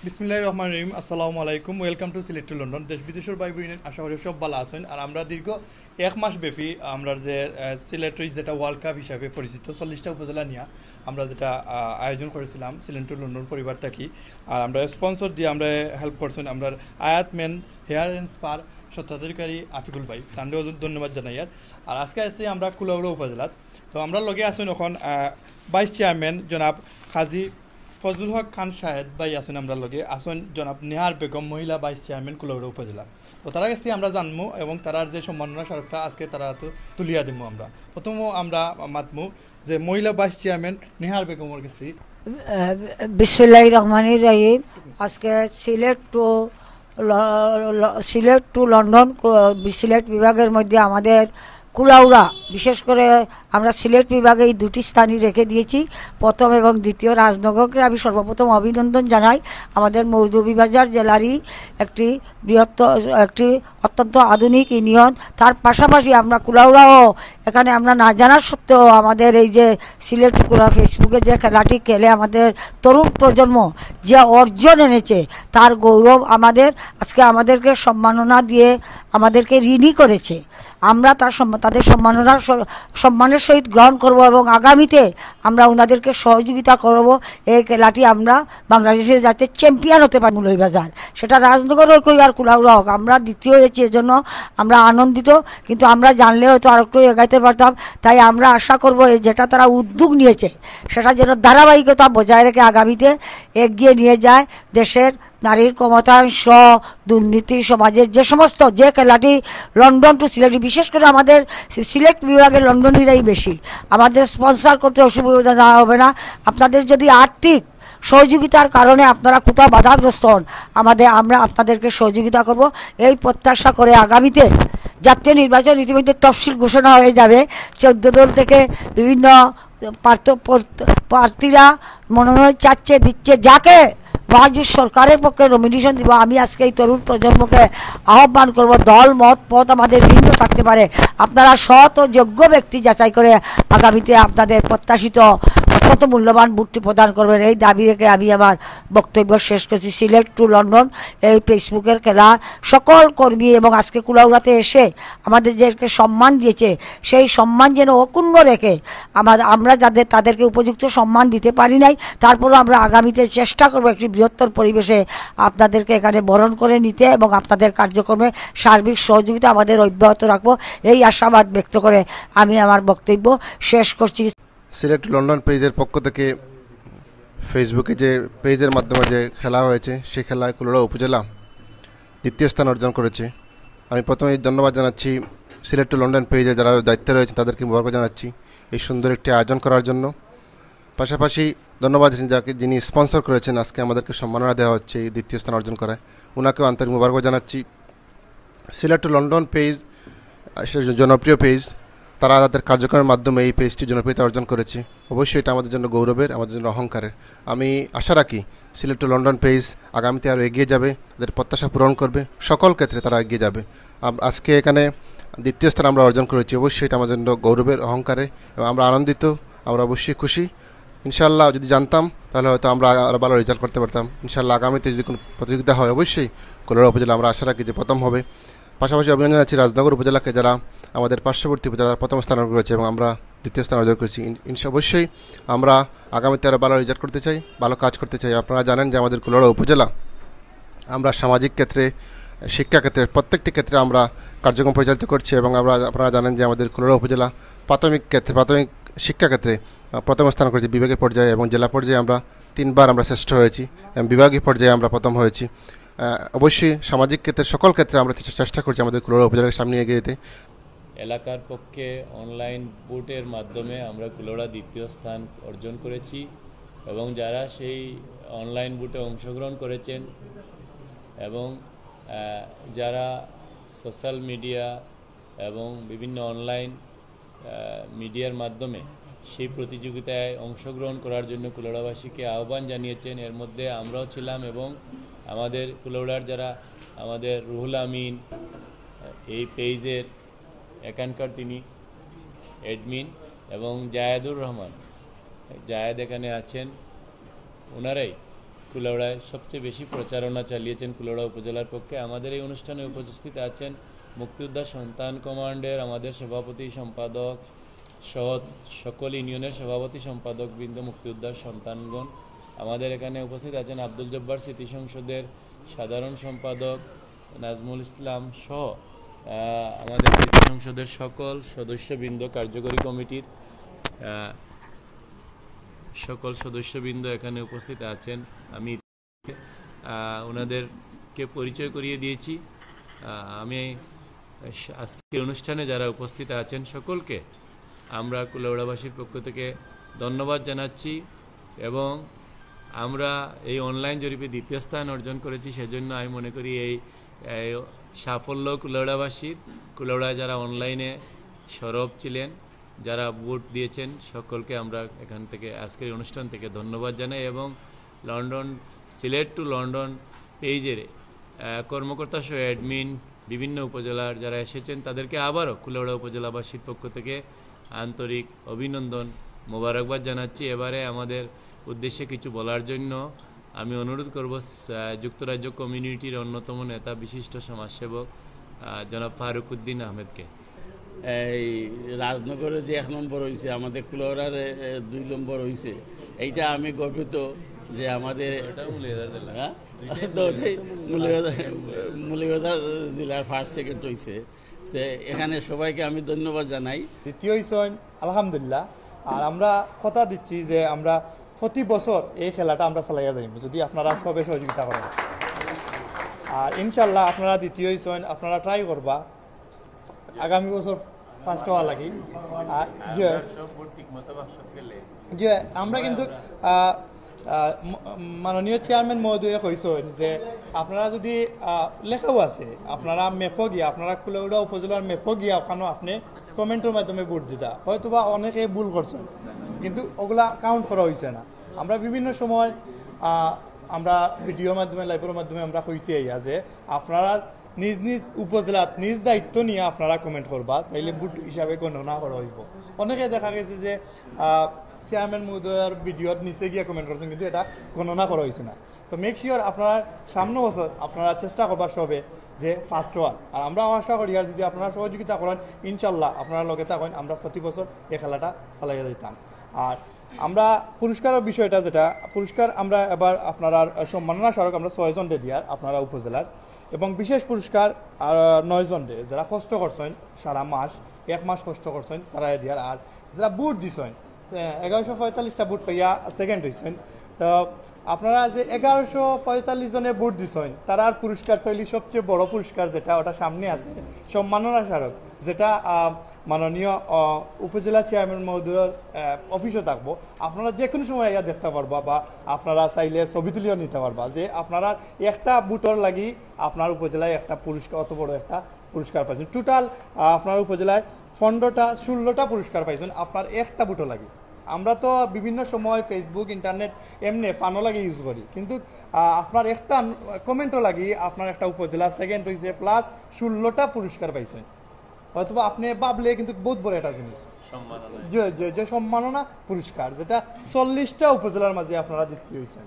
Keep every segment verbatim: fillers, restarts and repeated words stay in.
বিসমিল্লাহির রহমানির রহিম। আসসালামু আলাইকুম। Welcome to Sylhet to London. দেশ বিদেশর ভাই বইন, আশা করি সব ভালা আছইন। আর আমরা দীর্ঘ এক মাস ব্যাপী আমরা যে, আহ, সিলেটর যেটা ওয়ার্ল্ড কাপ হিসাবে পরিচিত, চল্লিশটা উপজেলা নিয়া আমরা যেটা, আহ, আয়োজন করেছিলাম সিলেট টু লন্ডন পরিবার থাকি। আর আমরা স্পন্সর দিয়া আমরা হেল্প করছইন আমরার আয়াত মেন হেয়ার অ্যান্ড স্পার স্বত্বাধিকারী আফিকুল ভাই, তানরেও ধন্যবাদ জানাইয়ার। আর আজকে আছি আমরা কুলাউড়া উপজেলাত। তো আমরার লগে আছইন অখন, আহ, ভাইস চেয়ারম্যান জনাব কাজী ফজলুল হক খান শাহেদ ভাই আছইন আমরার লগে, আছইন জনাব নেহার বেগম মহিলা ভাইস চেয়ারম্যান কুলাউড়া উপজেলা। তো তারার গেছ থাকি আমরা জানমু এবং তারার যে সম্মাননা স্মারকটা আজকে তারার আতো তুলিয়া দিমু আমরা। প্রথমো আমরা মাতমু যে মহিলা ভাইস চেয়ারম্যান নেহার বেগমর গেছ থাকি। আহ, বিসমিল্লাহির রহমানির রহিম। আজকে সিলেট টু ল-, ল-, সিলেট টু লন্ডন ক-, সিলেট বিভাগের মধ্যে আমাদের কুলাউড়া, বিশেষ করে আমরা সিলেট বিভাগে এই দুটি স্থানই রেখে দিয়েছি, প্রথম এবং দ্বিতীয় রাজনগরকে আমি সর্বপ্রথম অভিনন্দন জানাই। আমাদের মৌলভীবাজার জেলারই একটি বৃহত্তর, একটি অত্যন্ত আধুনিক ইউনিয়ন। তার পাশাপাশি আমরা কুলাউড়াও, এখানে আমরা না জানার সত্ত্বেও আমাদের এই যে সিলেট কুলা ফেসবুকে যে খেলাটি খেলে আমাদের তরুণ প্রজন্ম যে অর্জন এনেছে, তার গৌরব আমাদের। আজকে আমাদেরকে সম্মাননা দিয়ে আমাদেরকে ঋণী করেছে। আমরা তার সম্মা-, তাদের সম্মাননা স-, সম্মানের সহিত গ্রহণ করব এবং আগামীতে আমরা ওনাদেরকে সহযোগিতা করব। এই খেলাটি আমরা বাংলাদেশে যাতে চ্যাম্পিয়ন হতে পারে মৌলভীবাজার, সেটা রাজনগর হোক আর কুলাউড়া হোক, আমরা দ্বিতীয় হয়েছি, এজন্য আমরা আনন্দিত। কিন্তু আমরা জানলে হয়তো আর একটু এগাইতে পারতাম। তাই আমরা আশা করব এই যেটা তারা উদ্যোগ নিয়েছে, সেটা যেন ধারাবাহিকতা বজায় রেখে আগামীতে এগিয়ে নিয়ে যায় দেশের নারীর ক্ষমতায়ন সহ দুর্নীতি, সমাজের যে সমস্ত, যে খেলাটি লন্ডন টু সিলেটি, বিশেষ করে আমাদের সি-, সিলেট বিভাগে লন্ডনিরাই বেশি। আমাদের স্পন্সর করতে অসুবিধা না হবে না। আপনাদের যদি আর্থিক সহযোগিতার কারণে আপনারা কোথাও বাধাগ্রস্ত হন, আমাদের, আমরা আপনাদেরকে সহযোগিতা করব, এই প্রত্যাশা করে আগামীতে জাতীয় নির্বাচন ইতিমধ্যে তফসিল ঘোষণা হয়ে যাবে। চোদ্দ দল থেকে বিভিন্ন প্রার্থ-, প্রার্থ-, প্রার্থীরা মনোনয়ন চাচ্ছে, দিচ্ছে, যাকে বাজু সরকারের পক্ষে নমিনেশন দিব। আমি আজকে এই তরুণ প্রজন্মকে আহ্বান করব, দল মত পথ আমাদের ভিন্ন থাকতে পারে, আপনারা সৎ ও যোগ্য ব্যক্তি যাচাই করে আগামীতে আপনাদের প্রত্যাশিত অত্যন্ত মূল্যবান ভোটটি প্রদান করবেন। এই দাবি রেখে আমি আমার বক্তব্য শেষ করছি। সিলেট টু লন্ডন এই ফেসবুকের খেলা সকল কর্মী এবং আজকে কুলাউড়াতে এসে আমাদের যে সম্মান দিয়েছে, সেই সম্মান যেন অক্ষুণ্ণ রেখে আমার, আমরা যাদের, তাদেরকে উপযুক্ত সম্মান দিতে পারি নাই, তারপরও আমরা আগামীতে চেষ্টা করব একটি বৃহত্তর পরিবেশে আপনাদেরকে এখানে বরণ করে নিতে এবং আপনাদের কার্যক্রমে সার্বিক সহযোগিতা আমাদের অব্যাহত রাখবো, এই আশাবাদ ব্যক্ত করে আমি আমার বক্তব্য শেষ করছি। সিলেট টু লন্ডন পেজের পক্ষ থেকে ফেসবুকে যে পেজের মাধ্যমে যে খেলা হয়েছে, সেই খেলায় কুলাউড়া উপজেলা দ্বিতীয় স্থান অর্জন করেছে। আমি প্রথমেই ধন্যবাদ জানাচ্ছি সিলেট টু লন্ডন পেজে যারা দায়িত্বে রয়েছেন, তাদেরকে মুবারক জানাচ্ছি এই সুন্দর একটি আয়োজন করার জন্য। পাশাপাশি ধন্যবাদ জানাচ্ছি যাকে, যিনি স্পন্সর করেছেন, আজকে আমাদেরকে সম্মাননা দেওয়া হচ্ছে এই দ্বিতীয় স্থান অর্জন করায়, ওনাকেও আন্তরিক মুবারক জানাচ্ছি। সিলেট টু লন্ডন পেজ, আহ, সেটা জ-, জনপ্রিয় পেজ, তারা তাদের কার্যক্রমের মাধ্যমে এই পেজটি জনপ্রিয়তা অর্জন করেছে। অবশ্যই এটা আমাদের জন্য গৌরবের, আমাদের জন্য অহংকারের। আমি আশা রাখি সিলেট টু লন্ডন পেজ আগামীতে আরও এগিয়ে যাবে, তাদের প্রত্যাশা পূরণ করবে, সকল ক্ষেত্রে তারা এগিয়ে যাবে। আম-, আজকে এখানে দ্বিতীয় স্থান আমরা অর্জন করেছি, অবশ্যই এটা আমাদের জন্য গৌরবের, অহংকারের, এবং আমরা আনন্দিত, আমরা অবশ্যই খুশি। ইনশাআল্লাহ যদি জানতাম, তাহলে হয়তো আমরা আরও ভালো রেজাল্ট করতে পারতাম। ইনশাআল্লাহ আগামীতে যদি কোনো প্রতিযোগিতা হয়, অবশ্যই কুলাউড়া উপজেলা আমরা আশা রাখি যে প্রথম হবে। পাশাপাশি অভিনন্দন জানাচ্ছি রাজনগর উপজেলাকে, যারা আমাদের পার্শ্ববর্তী উপজেলার প্রথম স্থান অর্জন করেছে এবং আমরা দ্বিতীয় স্থান অর্জন করেছি। ইন-, ইনশা-, অবশ্যই আমরা আগামীতে আরও ভালো রেজাল্ট করতে চাই, ভালো কাজ করতে চাই। আপনারা জানেন যে আমাদের কুলাউড়া উপজেলা, আমরা সামাজিক ক্ষেত্রে, শিক্ষা ক্ষেত্রে, প্রত্যেকটি ক্ষেত্রে আমরা কার্যক্রম পরিচালিত করছি এবং আমরা, আপনারা জানেন যে আমাদের কুলাউড়া উপজেলা প্রাথমিক ক্ষেত্রে, প্রাথমিক শিক্ষা ক্ষেত্রে, আহ, প্রথম স্থান করেছি বিভাগীয় পর্যায়ে এবং জেলা পর্যায়ে আমরা তিনবার আমরা শ্রেষ্ঠ হয়েছি এবং বিভাগীয় পর্যায়ে আমরা প্রথম হয়েছি। আহ, অবশ্যই সামাজিক ক্ষেত্রে, সকল ক্ষেত্রে আমরা চে-, চেষ্টা করছি আমাদের কুলাউড়া উপজেলাকে সামনে এগিয়ে যেতে। এলাকার পক্ষে অনলাইন ভোটের মাধ্যমে আমরা কুলাউড়া দ্বিতীয় স্থান অর্জন করেছি এবং যারা সেই অনলাইন ভোটে অংশগ্রহণ করেছেন এবং, আহ, যারা সোশ্যাল মিডিয়া এবং বিভিন্ন অনলাইন, আহ, মিডিয়ার মাধ্যমে সেই প্রতিযোগিতায় অংশগ্রহণ করার জন্য কুলাউড়াবাসীকে আহ্বান জানিয়েছেন, এর মধ্যে আমরাও ছিলাম এবং আমাদের কুলাউড়ার যারা আমাদের রুহুল আমিন, এই পেজের এখানকার তিনি অ্যাডমিন, এবং জায়েদুর রহমান, জায়েদ এখানে আছেন, ওনারাই কুলাউড়ায় সবচেয়ে বেশি প্রচারণা চালিয়েছেন কুলাউড়া উপজেলার পক্ষে। আমাদের এই অনুষ্ঠানে উপস্থিত আছেন মুক্তিযোদ্ধা সন্তান কমান্ডের আমাদের সভাপতি সম্পাদক সহ সকল ইউনিয়নের সভাপতি সম্পাদক বৃন্দ, মুক্তিযোদ্ধার সন্তানগণ। আমাদের এখানে উপস্থিত আছেন আব্দুল জব্বার স্মৃতি সংসদের সাধারণ সম্পাদক নাজমুল ইসলাম সহ, আহ, আমাদের স্মৃতি সংসদের সকল সদস্যবৃন্দ, কার্যকরী কমিটির, আহ, সকল সদস্যবৃন্দ এখানে উপস্থিত আছেন। আমি, আহ, ওনাদেরকে পরিচয় করিয়ে দিয়েছি। আহ, আমি আজকের অনুষ্ঠানে যারা উপস্থিত আছেন সকলকে আমরা কুলাউড়াবাসীর পক্ষ থেকে ধন্যবাদ জানাচ্ছি এবং আমরা এই অনলাইন জরিপে দ্বিতীয় স্থান অর্জন করেছি, সেজন্য আমি মনে করি এই, এই সাফল্য কুলাউড়াবাসীর। কুলাউড়ায় যারা অনলাইনে সরব ছিলেন, যারা ভোট দিয়েছেন, সকলকে আমরা এখান থেকে, আজকের এই অনুষ্ঠান থেকে ধন্যবাদ জানাই এবং লন্ডন, সিলেট টু লন্ডন পেজের, আহ, কর্মকর্তা সহ অ্যাডমিন, বিভিন্ন উপজেলার যারা এসেছেন, তাদেরকে আবারও কুলাউড়া উপজেলাবাসীর পক্ষ থেকে আন্তরিক অভিনন্দন, মোবারকবাদ জানাচ্ছি। এবারে আমাদের উদ্দেশ্যে কিছু বলার জন্য আমি অনুরোধ করব, আহ, যুক্তরাজ্য কমিউনিটির অন্যতম নেতা, বিশিষ্ট সমাজসেবক, আহ, জনাব ফারুক উদ্দিন আহমেদকে। এই রাজনগরে যে এক নম্বর হইছে, আমাদের কুলাউড়ার, এ, দুই নম্বর হইছে, এইটা আমি গর্বিত যে আমাদের, হ্যাঁ? তো ওটাই মৌলভীবাজার, মৌলভীবাজার জেলার ফার্স্ট, সেকেন্ড হইছে। তো এখানে সবাইকে আমি ধন্যবাদ জানাই। দ্বিতীয় হইছইন, আলহামদুলিল্লাহ। আর আমরা কথা দিচ্ছি যে আমরা প্রতি বছর এই খেলাটা আমরা চালাইয়া যাইমু, যদি আপনারা সবে সহযোগিতা করেন। আর ইনশাল্লাহ আপনারা দ্বিতীয় হইছইন, আপনারা ট্রাই করবা আগামী বছর ফার্স্ট হওয়া লাগি। আর যে, যে আমরা কিন্তু, আহ, আহ, ম-, মাননীয় চেয়ারম্যান মহোদয়ে কইছইন যে আপনারা যদি, আহ, লেখাও আছে, আপনারা ম্যাপও গিয়া, আপনারা কুলাউড়া উপজেলার ম্যাপও গিয়া ওখানো আপনি কমেন্টর মাধ্যমে ভোট দিতা, হয়তো বা অনেকে ভুল করছেন, কিন্তু ওগুলা কাউন্ট করা হইছে না। আমরা বিভিন্ন সময়, আহ, আমরা ভিডিওর মাধ্যমে, লাইভের মাধ্যমে আমরা কইছি আইয়া যে আপনারা নিজ নিজ উপজেলাত নিজ দায়িত্ব নিয়ে আপনারা কমেন্ট করবা, তাইলে ভোট হিসাবে গণনা করা হইব। অনেকে দেখা গেছে যে, আহ, চেয়ারম্যান মহোদয়ের ভিডিওর নিচে গিয়া কমেন্ট করছেন, কিন্তু এটা গণনা করা হইছে না। তো মেক শিওর আপনারা সামনে বছর আপনারা চেষ্টা করবা সবে যে ফার্স্ট হওয়ার। আর আমরা আশা করি, আর যদি আপনারা সহযোগিতা করেন, ইনশাল্লাহ আপনারা লগে থাকেন, আমরা প্রতি বছর এই খেলাটা চালাইয়া দিতাম। আর আমরা পুরস্কারের বিষয়টা যেটা, পুরস্কার আমরা এবার আপনারা সম্মাননা স্মারক আমরা ছয়জনরে দিয়ার আপনারা উপজেলার, এবং বিশেষ পুরস্কার আর নয়জনরে, যারা কষ্ট করছেন সারা মাস, এক মাস কষ্ট করছেন, তারা দিয়ার। আর যারা ভোট দিছেন, এগারোশো পঁয়তাল্লিশটা ভোট পাইয়া সেকেন্ড হইছেন। তো আপনারা যে এগারোশো পঁয়তাল্লিশ জনে ভোট দিছেন, তারার পুরস্কার তৈলি সবচেয়ে বড় পুরস্কার যেটা, ওটা সামনে আছে, সম্মাননা স্মারক, যেটা, আহ, মাননীয়, আহ, উপজেলা চেয়ারম্যান মহোদয়ের, আহ, অফিসও থাকবো। আপনারা যে কোনো সময় আইয়া দেখতে পারবা বা আপনারা চাইলে ছবি তুলিও নিতে পারবা যে আপনারা একটা ভোটর লাগি আপনার উপজেলায় একটা পুরস্কার, অত বড় একটা পুরস্কার পাইছেন। টোটাল, আহ, আপনার উপজেলায় পনেরোটা, ষোলোটা পুরস্কার পাইছেন আপনার একটা ভোটর লাগি। আমরা তো বিভিন্ন সময় Facebook, ইন্টারনেট এমনি ফানও লাগি ইউজ করি, কিন্তু, আহ, আপনার একটা কমেন্টও লাগি আপনার একটা উপজেলা সেকেন্ড হইছে, প্লাস ষোলোটা পুরস্কার পাইছেন। অথবা আপনি ভাবলে কিন্তু বহুত বড় একটা জিনিস। সম্মাননা। যে, যে, যে সম্মাননা পুরস্কার, যেটা চল্লিশটা উপজেলার মাঝে আপনারা দ্বিতীয় হইছেন।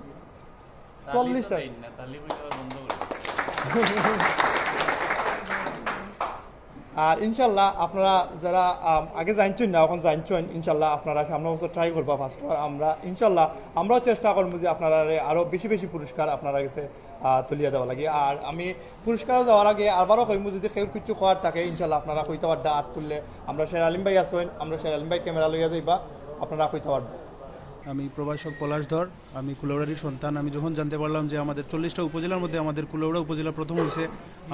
চল্লিশটা। তালি তো দেন না, তালি বলে আবার বন্ধ করে দেন। আর ইনশাল্লাহ আপনারা যারা, আম, আগে জানছেন না, এখন জানছেন, ইনশাল্লাহ আপনারা সামনে বছর ট্রাই করবা ফার্স্ট। আর আমরা ইনশাল্লাহ আমরাও চেষ্টা করবো যে আপনারা আরও বেশি বেশি পুরস্কার আপনারা গেছে, আহ, তুলিয়া দেওয়া লাগে। আর আমি পুরস্কারও যাওয়ার আগে আবারও কইমু, যদি কেউ কিছু করার থাকে, ইনশাল্লাহ আপনারা কইতে পারবা। আর তুললে আমরা শের আলিম ভাই আছেন, আমরা শের আলিম ভাই ক্যামেরা লইয়া যাইবা, আপনারা কইতে পারবা। আমি প্রভাষক পলাশ ধর, আমি কুলাউড়ারই সন্তান। আমি যখন জানতে পারলাম যে আমাদের চল্লিশটা উপজেলার মধ্যে আমাদের কুলাউড়া উপজেলা প্রথম হয়েছে,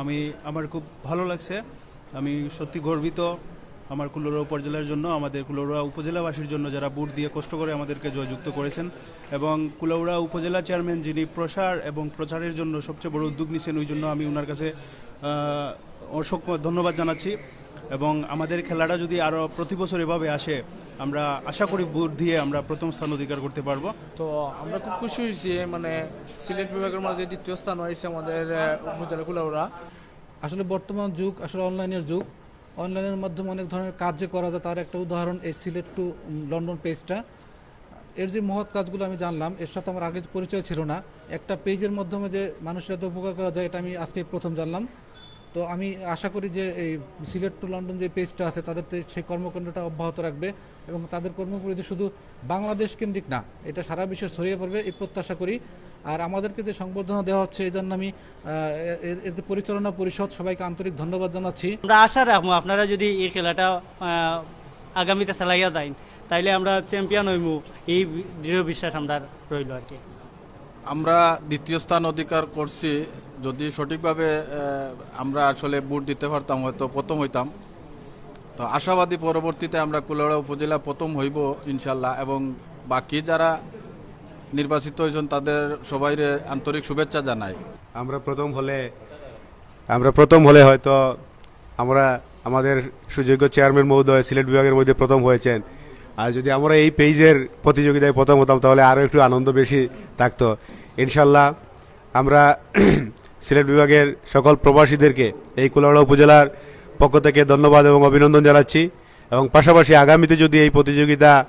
আমি, আমার খুব ভালো লাগছে। আমি সত্যি গর্বিত আমার কুলাউড়া উপজেলার জন্য, আমাদের কুলাউড়া উপজেলাবাসীর জন্য, যারা ভোট দিয়ে কষ্ট করে আমাদেরকে জয়যুক্ত করেছেন। এবং কুলাউড়া উপজেলা চেয়ারম্যান, যিনি প্রসার এবং প্রচারের জন্য সবচেয়ে বড় উদ্যোগ নিছেন, ওই জন্য আমি ওনার কাছে, আহ, অসংখ্য ধন্যবাদ জানাচ্ছি। এবং আমাদের খেলাটা যদি আরও প্রতি বছর এভাবে আসে, আমরা আশা করি ভোট দিয়ে আমরা প্রথম স্থান অধিকার করতে পারবো। তো আমরা খুব খুশি হয়েছি, মানে, সিলেট বিভাগের মাঝে দ্বিতীয় স্থান হয়েছে আমাদের, আহ, উপজেলা কুলাউড়া। আসলে বর্তমান যুগ আসলে অনলাইনের যুগ। অনলাইনের মাধ্যমে অনেক ধরনের কাজ যে করা যায়, তার একটা উদাহরণ এই সিলেট টু লন্ডন পেজটা। এর যে মহৎ কাজগুলো আমি জানলাম, এর সাথে আমার আগে পরিচয় ছিল না। একটা পেজের মাধ্যমে যে মানুষের এত উপকার করা যায়, এটা আমি আজকে প্রথম জানলাম। তো আমি আশা করি যে এই সিলেট টু লন্ডন যে পেজটা আছে, তাদের তে-, সেই কর্মকাণ্ডটা অব্যাহত রাখবে এবং তাদের কর্মপরিধি শুধু বাংলাদেশ কেন্দ্রিক না, এটা সারা বিশ্বে ছড়িয়ে পড়বে, এই প্রত্যাশা করি। আর আমাদেরকে যে সংবর্ধনা দেওয়া হচ্ছে, এই জন্য আমি আহ, এ- এ- এর যে পরিচালনা পরিষদ, সবাইকে আন্তরিক ধন্যবাদ জানাচ্ছি। আমরা আশা রাখবো আপনারা যদি এই খেলাটা আহ, আগামীতে চালাইয়া দেন, তাইলে আমরা চ্যাম্পিয়ন হইমু, এই বি- দৃঢ় বিশ্বাস আমরা রইল আর কি। আমরা দ্বিতীয় স্থান অধিকার করছি। যদি সঠিকভাবে আহ, আমরা আসলে ভোট দিতে পারতাম, হয়তো প্রথম হইতাম। তো আশাবাদী পরবর্তীতে আমরা কুলাউড়া উপজেলা প্রথম হইব ইনশাল্লাহ, এবং বাকি যারা নির্বাচিত হয়েছেন তাদের সবাইরে আন্তরিক শুভেচ্ছা জানাই। আমরা প্রথম হলে আমরা প্রথম হলে হয়তো আমরা আমাদের সুযোগ্য চেয়ারম্যান মহোদয় সিলেট বিভাগের মধ্যে প্রথম হয়েছেন। আর যদি আমরা এই পেজের প্রতিযোগিতায় প্রথম হতাম, তাহলে আরও একটু আনন্দ বেশি থাকতো। ইনশাল্লাহ, আমরা সিলেট বিভাগের সকল প্রবাসীদেরকে এই কুলাউড়া উপজেলার পক্ষ থেকে ধন্যবাদ এবং অভিনন্দন জানাচ্ছি। এবং পাশাপাশি আগামীতে যদি এই প্রতিযোগিতা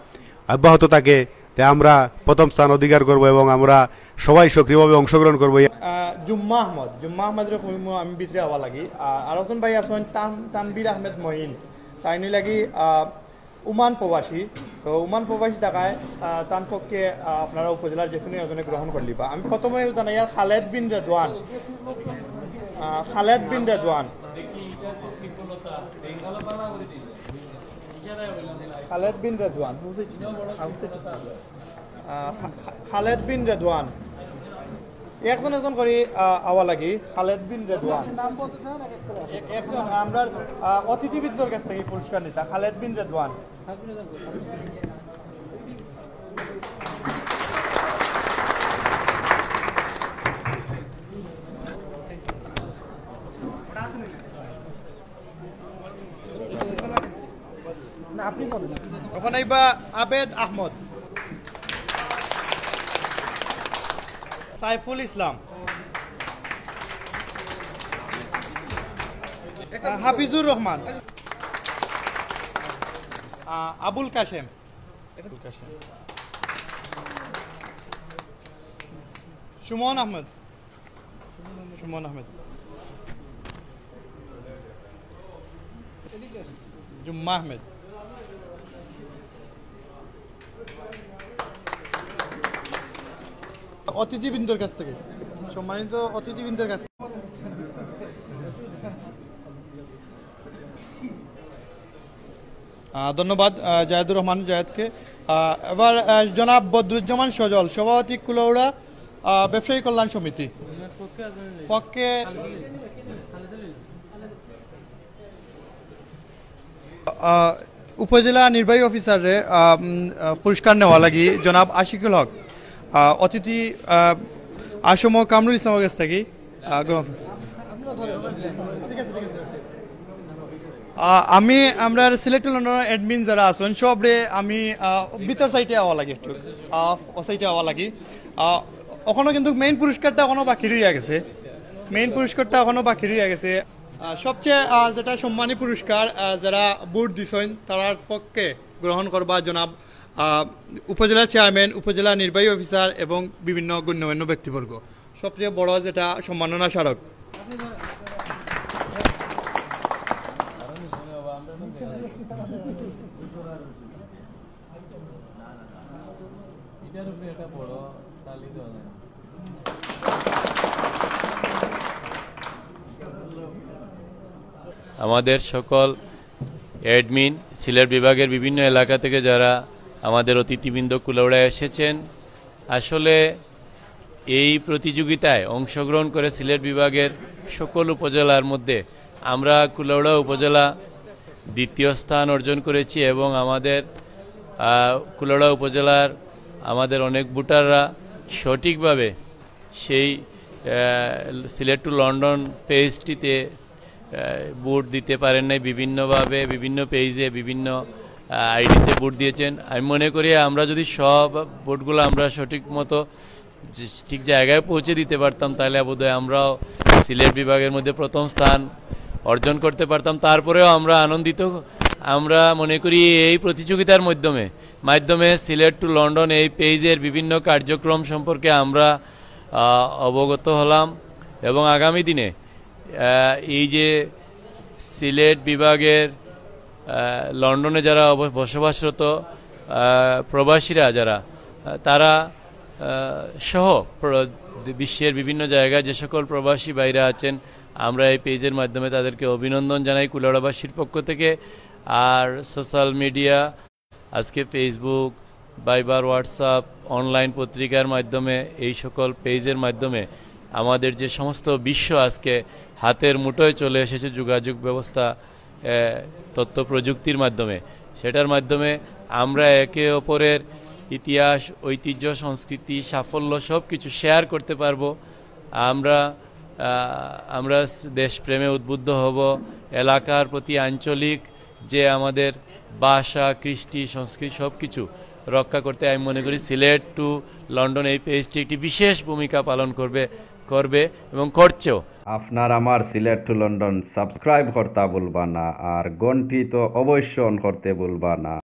অব্যাহত থাকে, তে আমরা প্রথম স্থান অধিকার করব এবং আমরা সবাই সক্রিয়ভাবে অংশগ্রহণ করব। জুম্মা আহমদ, জুম্মা আহমদরে কইমু আমি ভিতরে আওয়া লাগি। আহ, আর একজন ভাই আছেন তান-, তানভীর আহমেদ মঈন, তাইন লাগি আহ, ওমান প্রবাসী। তো ওমান প্রবাসী থাকায় আহ, তান পক্ষে আহ, আপনারা উপজেলার যে কোনো একজনে গ্রহণ করলিবা। আমি প্রথমে জানাই আর খালেদ বিন রেদওয়ান, আহ, খালেদ বিন রেদওয়ান, খালেদ বিন রেদওয়ান, আহ, খা- খা- খালেদ বিন রেদওয়ান। একজন একজন করি আহ, আওয়া লাগি। খালেদ বিন রেদওয়ান। এক- একজন আমরা আহ, অতিথিবৃন্দর কাছ থেকে পুরস্কার নিতা খালেদ বিন রেদওয়ান। না, আপনি বলেন। ওখানে ইবা আবেদ আহমদ, সাইফুল ইসলাম, হাফিজুর রহমান, আ- আবুল কাশেম, সুমন আহমেদ, সুমন আহমেদ, জুম্মা আহমেদ। অতিথিবৃন্দর কাছ থেকে, সম্মানিত অতিথিবৃন্দর কাছ থেকে। আহ, ধন্যবাদ আহ, জায়েদুর রহমান জায়েদকে। আহ, এবার আহ, জনাব বদরুজ্জামান সজল, সভাপতি কুলাউড়া আহ, ব্যবসায়ী কল্যাণ সমিতি পক্ষে আহ, উপজেলা নির্বাহী অফিসাররে আহ, উম, আহ, পুরস্কার নেওয়া লাগি জনাব আশিকুল হক, আহ, অতিথি আহ, আসম কামরুল ইসলামের কাছ থেকে আহ, গ্রহণ। আহ, আমি আমরা সিলেট টু লন্ডন অ্যাডমিন যারা আছেন সবরে আমি আহ, ভিতর সাইডে আওয়া লাগে একটু, আহ, ও সাইডে আওয়া লাগি। আহ, ওখানে কিন্তু মেইন পুরস্কারটা এখনো বাকি রইয়া গেছে, মেইন পুরস্কারটা এখনো বাকি রইয়া গেছে। আহ, সবচেয়ে আহ, যেটা সম্মানী পুরস্কার আহ, যারা ভোট দিছেন তারার পক্ষে গ্রহণ করবা জনাব আহ, উপজেলা চেয়ারম্যান, উপজেলা নির্বাহী অফিসার এবং বিভিন্ন গণ্যমান্য ব্যক্তিবর্গ। সবচেয়ে বড় যেটা সম্মাননা স্মারক। আমাদের সকল অ্যাডমিন, সিলেট বিভাগের বিভিন্ন এলাকা থেকে যারা আমাদের অতিথিবৃন্দ কুলাউড়ায় এসেছেন, আসলে এই প্রতিযোগিতায় অংশগ্রহণ করে সিলেট বিভাগের সকল উপজেলার মধ্যে আমরা কুলাউড়া উপজেলা দ্বিতীয় স্থান অর্জন করেছি এবং আমাদের আহ, কুলাউড়া উপজেলার আমাদের অনেক ভোটাররা সঠিকভাবে সেই আহ, সিলেট টু লন্ডন পেজটিতে আহ, ভোট দিতে পারেন নাই। বিভিন্নভাবে বিভিন্ন পেজে বিভিন্ন আইডিতে ভোট দিয়েছেন। আমি মনে করি আমরা যদি সব ভোটগুলো আমরা সঠিক মতো যে- ঠিক জায়গায় পৌঁছে দিতে পারতাম, তাহলে বোধহয় আমরাও সিলেট বিভাগের মধ্যে প্রথম স্থান অর্জন করতে পারতাম। তারপরেও আমরা আনন্দিত, আমরা মনে করি এই প্রতিযোগিতার মাধ্যমে মাধ্যমে সিলেট টু লন্ডন এই পেজের বিভিন্ন কার্যক্রম সম্পর্কে আমরা আহ, অবগত হলাম এবং আগামী দিনে আহ, এই যে সিলেট বিভাগের আহ, লন্ডনে যারা অব- বসবাসরত আহ, প্রবাসীরা যারা আহ, তারা আহ, সহ প্র- বিশ্বের বিভিন্ন জায়গায় যে সকল প্রবাসী ভাইরা আছেন, আমরা এই পেজের মাধ্যমে তাদেরকে অভিনন্দন জানাই কুলাউড়াবাসীর পক্ষ থেকে। আর সোশ্যাল মিডিয়া, আজকে ফেসবুক, ভাইবার, হোয়াটসঅ্যাপ, অনলাইন পত্রিকার মাধ্যমে, এই সকল পেজের মাধ্যমে আমাদের যে সমস্ত বিশ্ব আজকে হাতের মুঠোয় চলে এসেছে যোগাযোগ ব্যবস্থা, এ, তথ্য প্রযুক্তির মাধ্যমে, সেটার মাধ্যমে আমরা একে অপরের ইতিহাস, ঐতিহ্য, সংস্কৃতি, সাফল্য সব কিছু শেয়ার করতে পারবো। আমরা আহ, আমরা স- দেশপ্রেমে উদ্বুদ্ধ হব। এলাকার প্রতি আঞ্চলিক যে আমাদের ভাষা, কৃষ্টি, সংস্কৃতি সব কিছু রক্ষা করতে আমি মনে করি সিলেট টু লন্ডন এই পেজটি একটি বিশেষ ভূমিকা পালন করবে করবে এবং করছেও। আপনার আমার সিলেট টু লন্ডন সাবস্ক্রাইব করতা ভুলবা না, আর ঘন্টি তো অবশ্য অন করতে ভুলবা না।